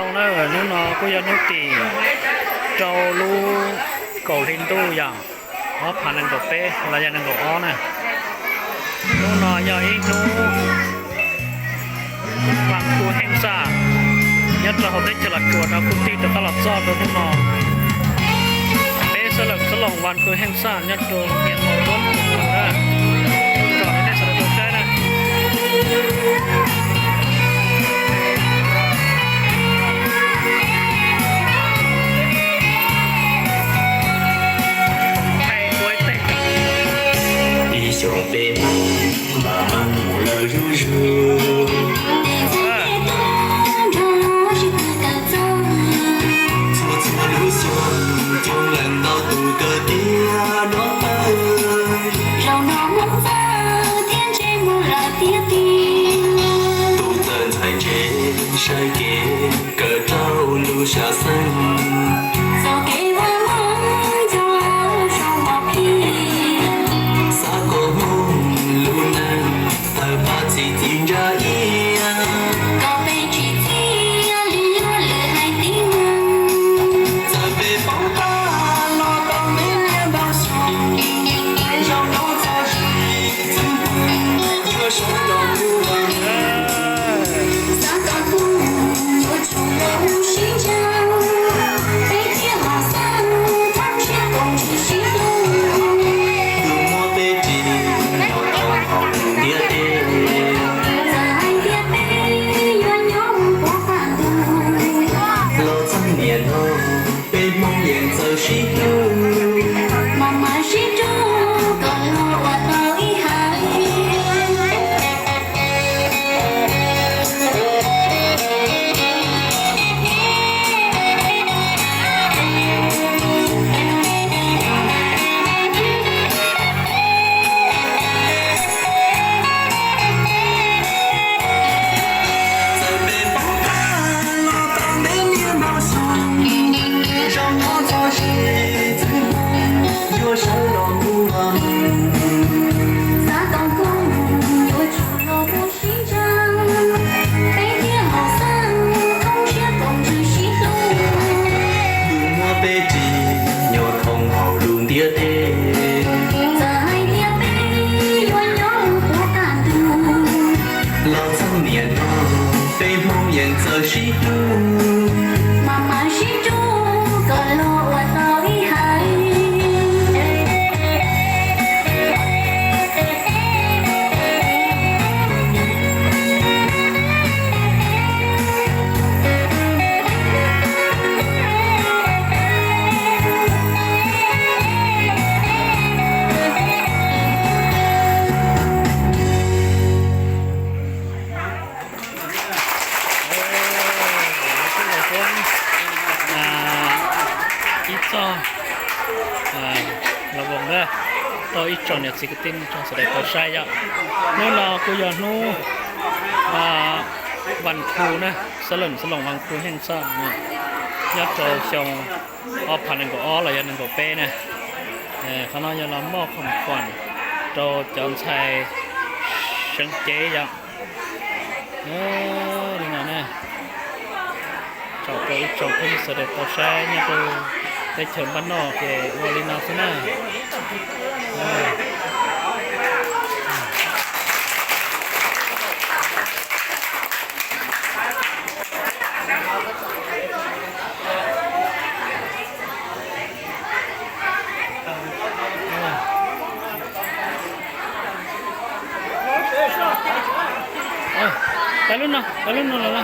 Hnub no kuj yog hnub tim rau lub kaum hli ntuj yom, ob phav nees nkaum peb los yog nees nkaum ob na. Hnub no yog ib hnub vas khu heej xaj nyob rau hauv teb chaws Los Tsuas no kuj tig rov qab los txog rau hnub no. Peb xab loos xab loos vas khu heej xaj nyob rau Hiav Mos Duab Tuam Mus na, kom nej sawv daws tau saib na. Ib xyoos peb hmoob mas meej mus lawm zuj zus. Txhua txhua lub xyoo coob leej ntau tus kawm tiav nov tawm. Zaum no Hmoob txawj thiab ntse mus lawm tiag tiag. Tub txawj ntxhais ntse saib kev kawm rau lub xya xeeb. Txoj kev ua Hmoob coj zoo npaum phi. Xav kom Hmoob lub neej tawg pab txi txiv ntsa iab. Kom peb tsis txia li luag lwm haiv tib neeg. Txawm peb paub tag los tau me niam ntau xyoo. Zaum no txog tsis txwv pw, yuav sawv los mus. Xav kom Hmoob yuav tsum los mus sib ntsa. Peb thiaj los xav thoob siab koom ntsws sib hlub. Tus muaj peb ris nyob thoob hauv lub ntiaj teb. Txawm hais tias peb yuav nyob mus puag qab ntuj, los txog niaj hnub peb Hmoob yeej txawj sib hlub. Mam mam sib hlub kom luag ua tau ib haiv. Txawm peb paub tag los tau me niam ntau xyoo, zaum no txog tsis txwv pw, yuav sawv los mus. Xav kom Hmoob yuav tsum los mus sib ntsa, peb thiaj los xav thoob siab koom ntsws sib hlub. Tus muaj peb ris nyob thoob hauv lub ntiaj teb. Txawm hais tias peb yuav nyob mus puag qab ntuj, los txog niaj hnub peb Hmoob yeej txawj sib hlub. Mam mam sib hlub kom luag ua tau ib haiv. Ib txoj lov voos na, rau ib tsoom niam txiv kwv tij neej tsa sawv daws tau saib yom. Hnub no kuj yog hnub vas khu na, xab loos xab loos vas khu heej xaj, nyob rau xyoo ob phav nees nkaum ob los yog nees nkaum peb na. Qhov no yog los moj khoom khuam rau cov ntxhais seev cev yom. Li no na, tsom rau ib tsoom phooj ywg sawv daws tau saib nyob rau teb chaws npaj noj ces ua li no xwb na. Pab lub no, pab lub no los na.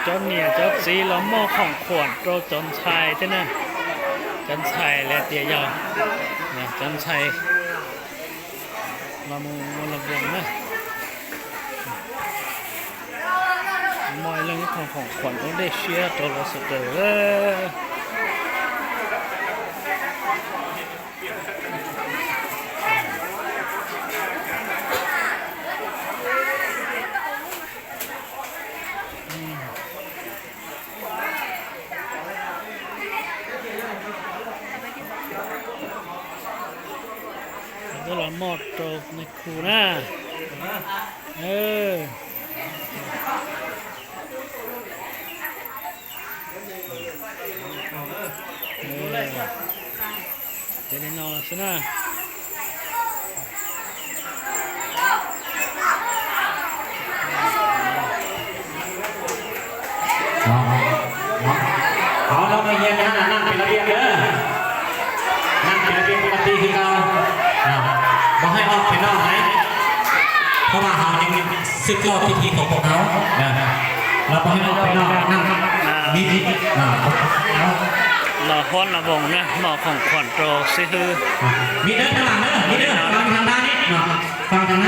Cov niam cov txiv los moj khoom khuam rau cov ntxhais thiab na. Cov ntxhais li tias yog cov ntxhais los mus ua lov voos na. Moj ib leeg ib qho khoom khuam ua dej siab rau lawv sawv daws. Tuaj los moj rau nais khu na. Ces li no xwb na. Hauv no mas yog nyob na, năm pem las rias na, năm pem las rias pem las rias khi tau, pos hais ob pem no na, pos mas hauv nws xwb koj thib thib thaum pos hauv, los pos hais ob pem no, năm, mi, los huab los voos na, moj khoom khuam rau xib hwb. Mi dawb thab las na, mi dawb, fas thab na, fas thab na.